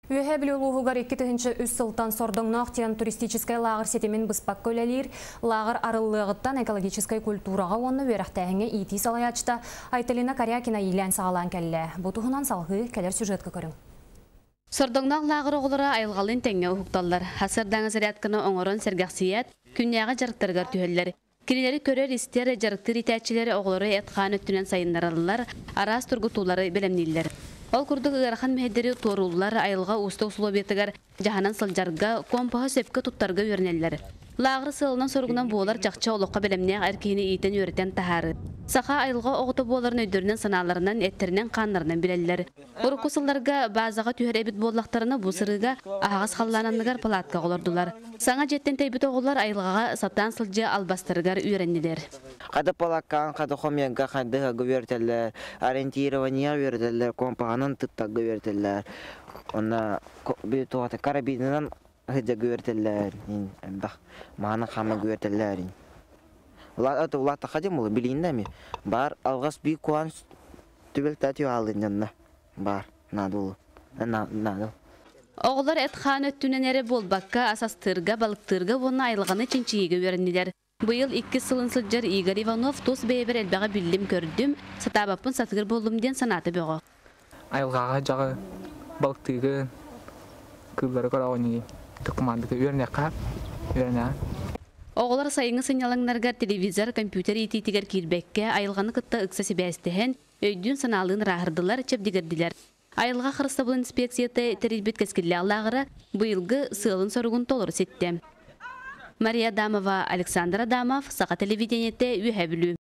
Үөһээ Бүлүү улууһугар 2003 сылтан Сордоҥноох диэн туристическай лааҕыр ситимин быспакка үлэлиир. Лааҕыр арыллыаҕыттан экологическай культураҕа уонна үөрэхтээһиҥҥэ иитии салайааччыта Айталина Корякина иилээн-саҕалаан кэллэ. Бу туһунан салҕыы кэлэр сюжетка көрүҥ. Сордоҥноох лааҕыр оҕолоро айылҕалыын тэҥҥэ уһукталлар. Сарсыардааҥы зарядканы оҥорон сэргэхсийээт, күннээҕи дьарыктарыгар түһэллэр. Кинилэри көрөр-истэр, дьарыктыыр иитээччилэр оҕолору эт-хаан өттүнэн сайыннараллар, араас тургутуулары бэлэмнииллэр. Ол курдук ыарахан мэһэйдэри туорууллар, айылҕа уустук усулуобуйатыгар дьаһанан сылдьарга, компаһы сөпкө туттарга үөрэнэллэр. Лааҕыр сыалынан-соругунан буолар чахчы олоххо бэлэмнээх эр киһини иитэн-үөрэтэн таһаарыы. Саха айылҕа оҕото буоларын өйдөрүнэн-санааларынан, эттэринэн-хааннарынан билэллэр. Урукку сылларга баазаҕа түһэр эбит буоллахтарына, бу сырыыга аһаҕас халлаан анныгар палаткаҕа олордулар. Саҥа дьиэттэн тэйбит оҕолор айылҕаҕа сатаан сылдьыы албастарыгар үөрэннилэр. Хата палаккаан, хата хомуйарга хайдыһарга үөрэтэллэр, ориентирование үөрэтэллэр, компаһынан тыттарга үөрэтэллэр. Онно карабинынан сылдьарга үөрэтэллэр, элбэх мааны хаамарга үөрэтэллэр. Улааттахха дьэ билигин да эми баар алҕас биир куһаҕан түбэлтэ түһаалынньанна баар наада буолуо наада. Оҕолор эт-хаан өттүнэн эрэ буолбакка, ас астыырга, балыктыырга уонна айылҕаны чинчийиигэ үөрэннилэр. Быйыл иккис сылын сылдьар Игорь Иванов тус бэйэбэр элбэҕи биллим-көрдүм, сатаабаппын сатыыр буоллум диэн санаата бөҕө. Айылҕаҕа дьаҕы, балыктыыгы, кыыллары көрөҕүн командыгы үөрэнэххэ үөрэнэ. Оҕолор сайыҥҥы сынньалаҥнарыгар телевизор, компьютер иитиитигэр киирбэккэ, айылҕаны кытта ыкса сибээстэһэн, өйдүүн-санаалыын ырааһырдылар, чэбдигирдилэр. Айылҕа харыстабыл инспекцията тэрийбит кэскиллээх лааҕыра быйылгы сыалын-соругун толору ситтэ. Мария Адамова, Александр Адамов, Саха телевидениетэ, Үөһээ Бүлүү.